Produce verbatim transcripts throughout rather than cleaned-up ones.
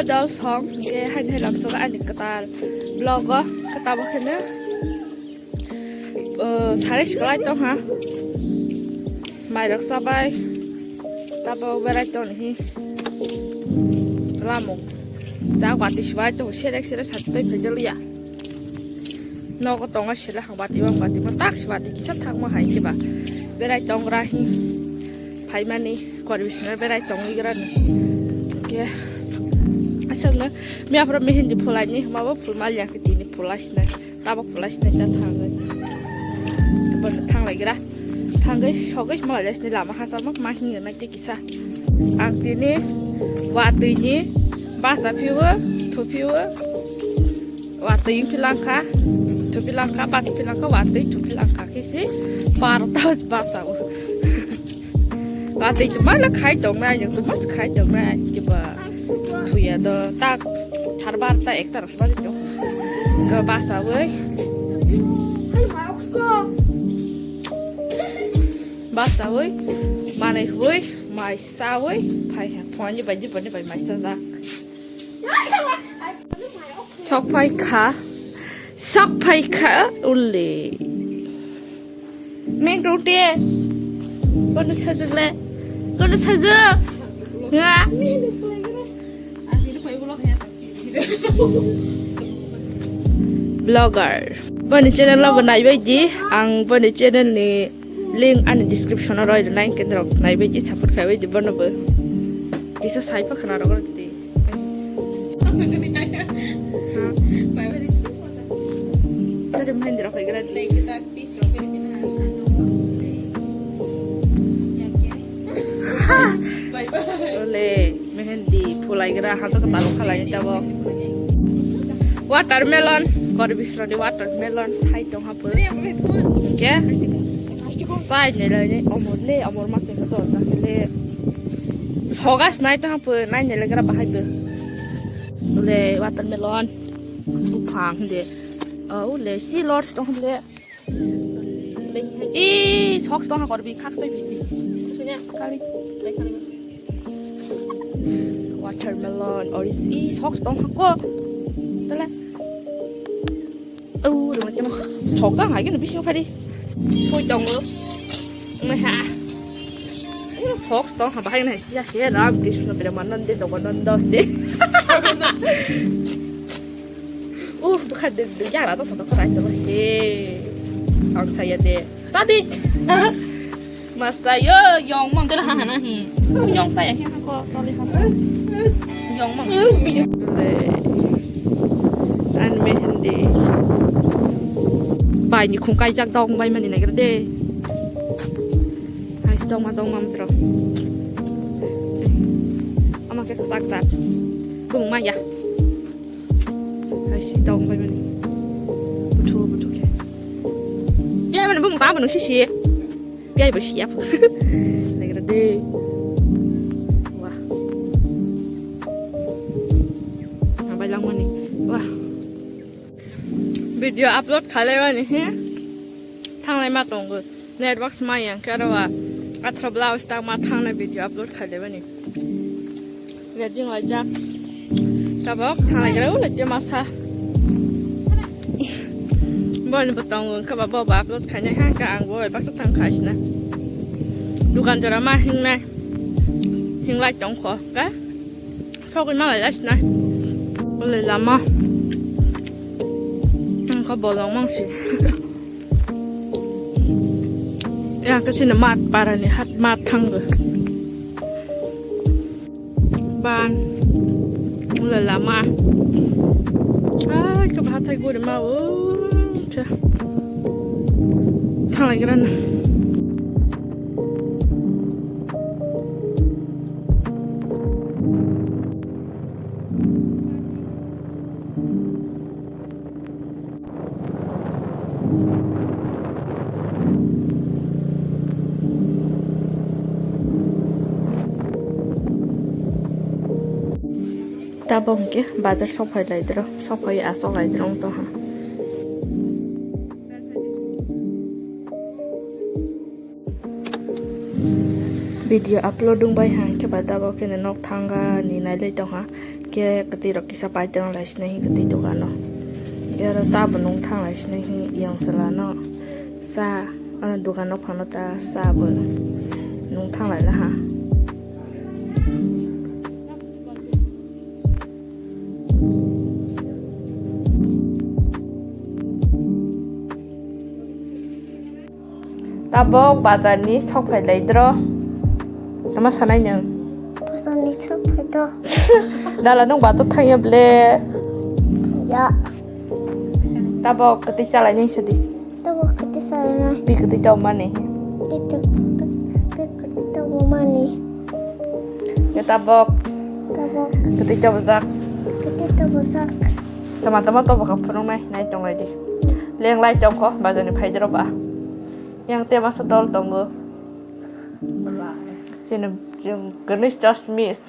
Dol song, hingke haini hai lamsogo ani kwtal vlog o, kwtal bo kheno, o, sare swkalai tong ha. Mairok chabai, tabo berai tong hi. Lamuk, jak watwi swbai tong, serek serek satwi phaijakliya. Nogo tongo sele hang bati, bang bati, ma tak si bati kisa thangma hai khe ba. Berai tongra hi phaimani, korbi sina berai tongwi gra ni. Ke asal na mi afro mi hindi phulai ni, ma bo phul mal yang ke tini phulai sina, tabo phulai sina ta thangwi. Bo thanglai gra, thangwi sogwi ma lai sini lama hasa ma ma hinga nai. Kisa. Ang tini watwi ni basa phiwo, thupiwo. Watwi wng philangkha, thupi langkha, basa philangkha, watwi thupi langkha khe se barota basa o. Watwi tuma le khai tongnai, ang tuma khai tongnai, kiba thuya do tak thar barta ekta rok sma tong. Ga basa oi. Basa oi, manai oi. Mai chawi phai ha, phone ni bai, ni bai, ni bai mai chajak. Sok phai kha, sok phai kha, ule. Meng rong te, kono sajak le, kono sajak, ha? Vlogger. Boni channel no bo naibai di, ang boni channel ni link ani description o roi rwnai, hingke norok naibai di, support khaibai di bono bo. Kisa sai pha khna rok di. Tadi main di rok hai gra di. Ole, mehendi phulai gra, hato ka talo khalai ni tabo. Watermelon, kor bisroni watermelon, thai tong hapur. Ke? Sai ni lai ni, omor le, omor ma tong to ja le. Sogas nai tong hapur, nai ni le gra bahai be. Ole, watermelon, buphang de. Oh, ole, si lords tong le. Ih, socks tong hakor bi khak toi bisti. Kali. Watermelon, orange, ih, socks tong hako. Tala. Oh, rumah kena socks tong hai kena bisti phari. Soi tong lo. Meh ha. Ih, socks tong ha bahai na sia he Ram Krishna Premanande Jogananda de. Uh, bwkha de, de, yara to, to, to, to, to, he. Ang saya de. Sadik. Masaya, yong mang. Tela ha, ha, na, he. Yong saya, he, ha, ko, toli, ha, ko. Yong mang. Le. An mehendi. Bai ni khung kaijak dong bai mani nagra de. Hai si dong ma dong ma mtro. Ama ke kasak sak. Bung ma ya. Hai si tong bai mani. Buthu buthu khe. Pia mani bung ta mani si si. Pia bo si ap. Nagra de. Wah. Abai lang mani. Wah. Video upload khalai mani he. Thanglai ma tongo. Network ma yang khe aro wa. Athro blouse ta ma thangnai video upload khalai mani. Ready wng laijak. Tabok thanglaigra ulai tei masa. Boni bo tongo wngkha ba bo bo upload khainai ha, hwnkhe ang bo bai baksa thang khaisina. Dukan jora ma hingnai. Hinglai tongkho ka. Sogwi ma lai laisina. Ulai lama. Wngkha bolong mangsi. Yang khe chini mat parani hat mat thango. Ban. Ula lama. Ai, khe hathai guri ma o. Thanglai gra na. Tabok hwnkhe bazar sok phai lai dro, sok phai asok lai dro wng tongha. Video upload wng bai hang khe ba tabok khe nok thanga ni nai lai tongha. Khe kwtwi rok kisa pai tong lai sinai hi kwtwi dogano. Khe oro cha bo nung thang lai sinai hi yang sala no. Cha ano dogano phano ta cha bo nung thang lai na ha. Tabok bazar ni sok phai lai dro. Tama sanai nung? Bazar ni sok phai do. Dala nung bazar thang ya ble. Ya. Tabok kwtwi chalai nung sadi. Tabok kwtwi chalai nai. Pi kwtwi tau mani. Pi tu-, pi, pi kwtwi tau mani. Ya tabok. Tabok. Kwtwi tau bajak. Kwtwi tau bajak. Tama tama to bokha phunuknai, nai tonglai di. Lenglai tongkho, bazar ni phaidoro ba. Yang te masa dol tongo. Chini, chini, ganesh chasmis.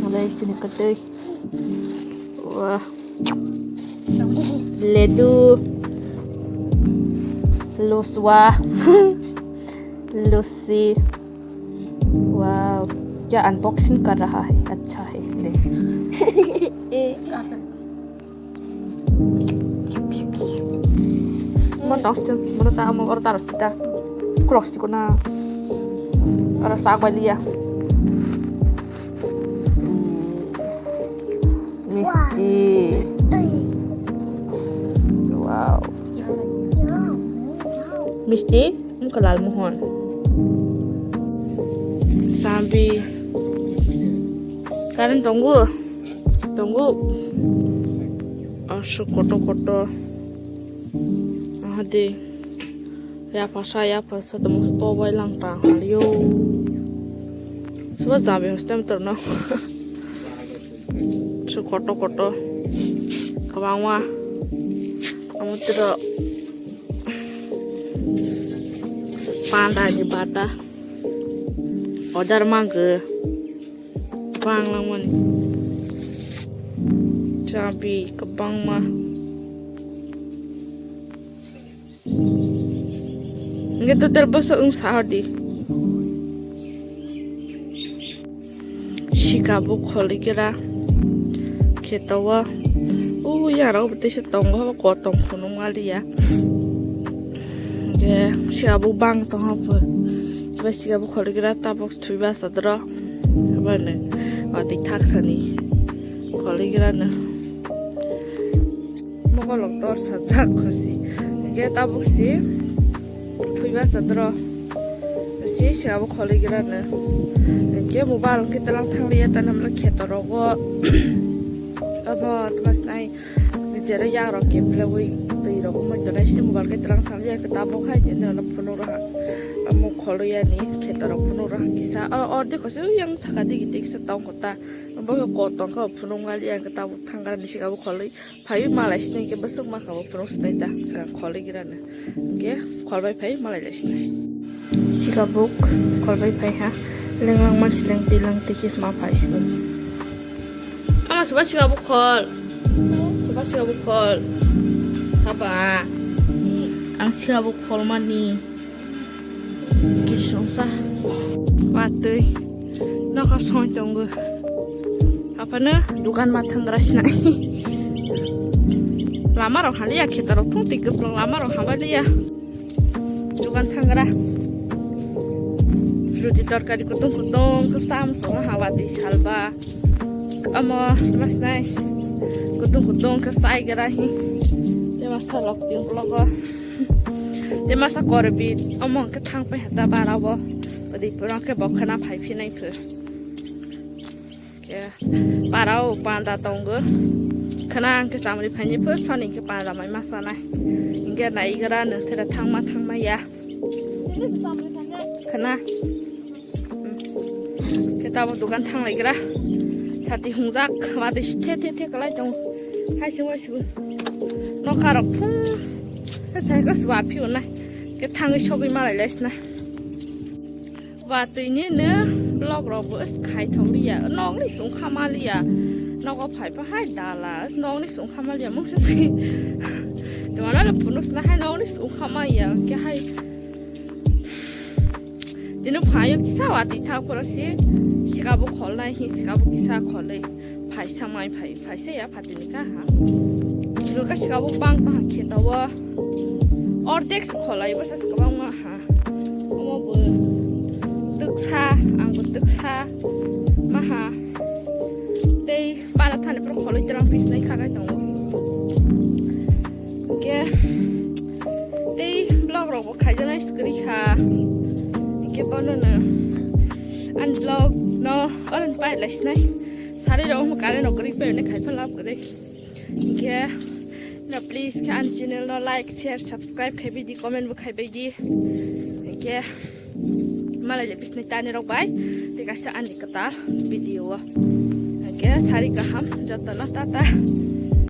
Alai chini kwtwi. Wah. Ledu. Luswa. Lusi. Wow, क्या अनबॉक्सिंग कर रहा है, अच्छा है, ले। Mo tong sih, mo ta, mo oro taros kita. Crocs tiko na. Oro sak bai liya. Misti. Wow. Misti, wngkha Lalmohon. Chambi. Current tongo? Tongo. Aswk kotor kotor. Aha de. Yaphasa, yaphasa, tamo to bai lang tang haliyo. Soba chambi hostem torno. Aswk kotor kotor. Kwbangma. Amo tiro. Panda ni bata. Order mangkhe. Bang langmani. Chambi kwbangma. Hingke total bwswk wng sa hor di. Sika bo kholigra kheto o. O yarok bo teisa tongo, kotong phunuk maliya. Hingke sika bo bang tongo bo. Hingke sika bo kholigra tabok thwi bachadoro. Aboni watwi thaksani kholigrano. Mokolok tor sajak khosi. Hingke tabuk si thwi bachadoro. Si singabo kholigrano. Hingke mobile hingke telang thangliya tana mla khetorogo. Abo tma sinai jero yagrok kemlawi twi rok umoi tonai si mobile hingke telang thangliya hingke tabuk hai nini rano phunuk rwha. Amo kholiya ni khetorok phunuk rwha kisa. O, ordek khosi yang saka digi digi se tong kota. Bo khe kotong khe phunuk maliya hingke tabuk thangra ni singabo kholoi. Phaiwi malai sinai hingke bwswk ma kabo phunuk sinai ta, swkang kholigrano. Hingke kholbai phai malai lai sinai. Sikabuk kholbai phai ha, lenglang mansi leng twi lang twi khe ma phai sini. Ama soba sikabuk khol. Soba sikabuk khol. Saba. Ang sikabuk khol mani. Kisongsa. Watwi. Nokha soi tongo. Aphano dukan ma thangra sinai. Lama rok haliya khetorok thung twi kwplwng lama rok hamaliya. Dukan thangra. Roti torkari kutung kutung kwcham songma ha watwi salba. Omo tma sinai. Kutung kutung khe saigra hi. Tei masa lok twi uklogo. Tei masa korbi omo hwnkhe thang pai hata bara o. Odi pura khe bo khwna phai phinai pho. Khe para o panda tongo. Khwna hwnkhe chamri phaini pho soni khe panda mai masa nai. Hwnkhe naigra no thera thangma thangma ya. Khwna. Khe tabuk dukan thanglaigra. Sati hungjak, watwi the the the kwlai tongo. Hai se wai se. Nokha rok phung. Khe sai khe swa phiyo nai. Khe thangwi sogwi malai laisna. Watwi ni ne vlog rok bo khai thok liya. Nokni sung kha maliya. Nogo phai pa hai dala. Nokni sung kha maliya mungsa si. Tuma no phunuk sna hai nokni sung kha maliya. Khe hai. Tini phaio kisa watwi thak phoro si sikabo kholnai hi sikabo kisa kholwi phaisa mai phai phaisa ya phatini ka ha. Nurka sikabo bang tong khe tawo ordek se kholai bwsa sikabang ma ha. Omo bo twksa ang bo twksa ma ha. Tei para thani pro kholwi terang pisnai khagai tongo. Hingke tei vlog rok bo khaijaknai kwrwi kha. Hingke bono no ani vlog no oran pai lai sinai. Sari rok mo kare no kwrwi pai ne khai phalap kwrwi. Hingke no please khe ani channel no like, share, subscribe khai bai di, comment bo khai bai di. Hingke malai le bisni tani rok bai tei kaisa ani kwtal video o. Hingke sari kaham jotono tata.